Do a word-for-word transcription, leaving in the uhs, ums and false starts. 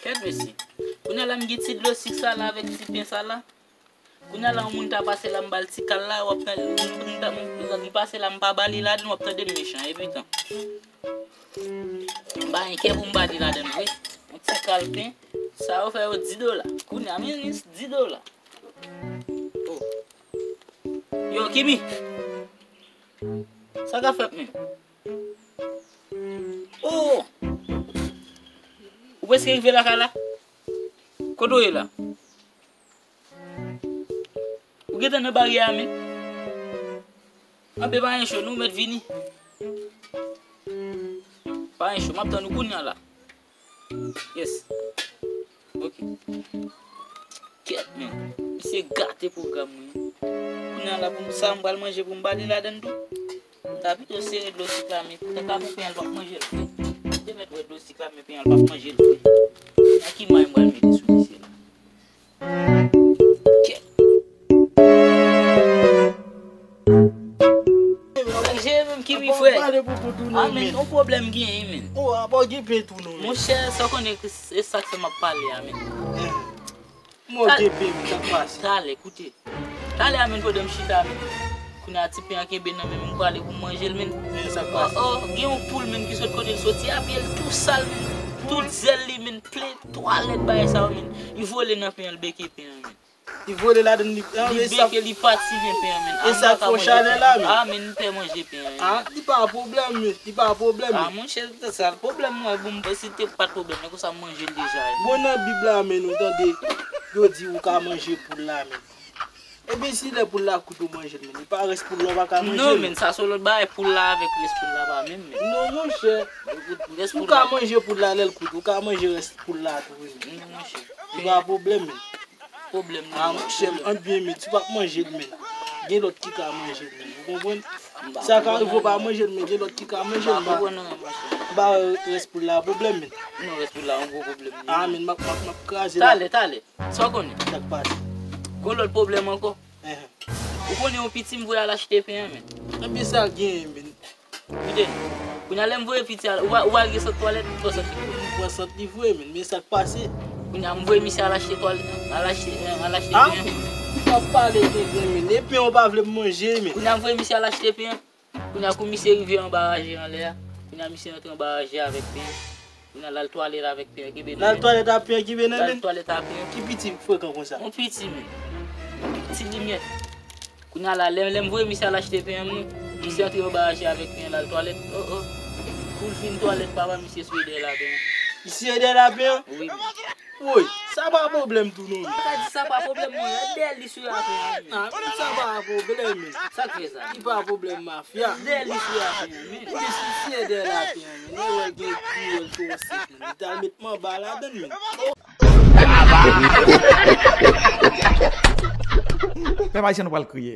Kèt mesye. Kounye a la m gen ti dlo sik sa la avèk ti pen sa la. Kounye a la yon moun ta pase la m ba l ti kal la, w ap tande, m, m, m, m pase la m pa ba li ladan, w ap tande m mechan, epi tan. M pa gen kè pou m ba li ladan vre. Yon ti kal pen, sa yo fè yo dis dola. Kounye a, men dis dola. Oh. Yo, Kimi. Sa k ap fèt menm? Oh! Ou prèske rive lakay la? Kote w ye la? Ou gentan nan baryè a menm? Anben pa gen cho, nou mèt vini. Pa gen cho, m ap tann ou kounye a la. Yes. Ok. Kèt, men. Misye gate pwogram mwen. Kounye a la pou m, sa m pral manje pou m ba li ladan tou. M ta pito sere dlo sik la, men tank a pou pen an, l p ap manje l vre. M te mèt wè dlo sik la, men pen an, l p ap manje l vre. Nan ki may m pral mete sou misye la? Kèt. Sa k jere menm, Kimi, frè? Pale pou kont ou non, men. Ah, men, yon pwoblèm genyen, men. Oh, apa w gen pen tou non, men. Monchè, sa w konnen ke se sa k fè m ap pale a, men. Eh. Mwen gen pen, men, sa k pase? Talè, koute. Talè a, men, pandan m chita, men. Kounye a, ti pen an kenbe nan men m, m prale pou m manje l, men. Men sa k pase? Oh, oh, gen yon poul, men, ki sot kote l soti a, pye l tou sal, men. Tout zèl li, men, plen twalèt bagay sa yo, men. Li vole nan pen an, l beke pen an, men. Li vole ladan li. Li beke, li pati, men pen an, men. E sa k fè w chalè la, men. Ah, men, m pè manje pen an, men. Ah, li pa pwoblèm, men. Li pa pwoblèm, men. Ah, monchè, se sa l pwoblèm mwen, bon, si te pa t pwoblèm, men konsa m manje l deja, wi. Bon, nan Bib la, men, ou tande, yo di ou ka manje poul la, men. Epi si lè poul la kwit ou manje l, men, li pa rès poul la ou pa ka manje l. Non, men, sa se lòt bagay, poul la avèk rès poul la pa menm, men. Non, monchè. Ou ka manje poul la lè l kwit, ou ka manje rès poul la tou, wi. Non, monchè. Li pa pwoblèm, men. Pwoblèm nan. Ah, monchè, ann byen, men, si w pa manje l, men, gen lòt ki ka manje l, men. Ou konprann? Sa ka rive w pa manje l, men gen lòt ki ka manje l. M pa konprann anyen, monchè. M pa wè rès poul la pwoblèm, men. Non, rès poul la yon gwo pwoblèm li ye. Ah, men, m ap, m ap, m ap kraze la. Talè, talè. Sa w konnen? Sa k pase? Gon lòt pwoblèm ankò. Enhen. Ou konnen yon piti m voye al achte pen an, men. Ebyen sa genyen, men. Koute, kounye a lè m voye piti a, ou pa, ou pa gen sant twalèt, ou pran sant li voye. M pran sant li voye, men, men sa k pase? Kounye a m voye misye al achte twalèt, al achte, al achte pen an. Ah, ou pa pale tenten, men. E pen ou pa vle m manje, men. Kounye a m voye misye al achte pen an. Kounye a kou misye rive anba raje anlè a, kounye a misye antre anba raje avèk pen an. Kounye a l al twalèt avèk pen an kenbe nan men l. L al twalèt ak pen an kenbe nan men l? L al twalèt ak pen an. Ki piti frekan konsa? Yon piti, men. Ti limyèt. Kounye a la, lè, lè m voye misye al achte pen an, mwen, misye antre anba raje avèk pen an, l al twalèt. Oh, oh. Kou l fin twalèt, papa misye swiye dèyè l a pen an. Li swiye dèyè l a pen an? Wi, men. Woy, sa pa pwoblèm tou non, men. Ou ka di sa pa pwoblèm, mwen, dèyè l li swiye a pen an, men. Ah, men sa pa pwoblèm, men. Sa k fè sa? Li pa pwoblèm, mafya. Dèyè l li swiye a pen an, men. Ebyen, si l swiye dèyè l a pen an, men, e wè gen pi wè l twò sèk, men. Li t al met manba ladan l, men. Pèp ayisyen, nou pral kriye.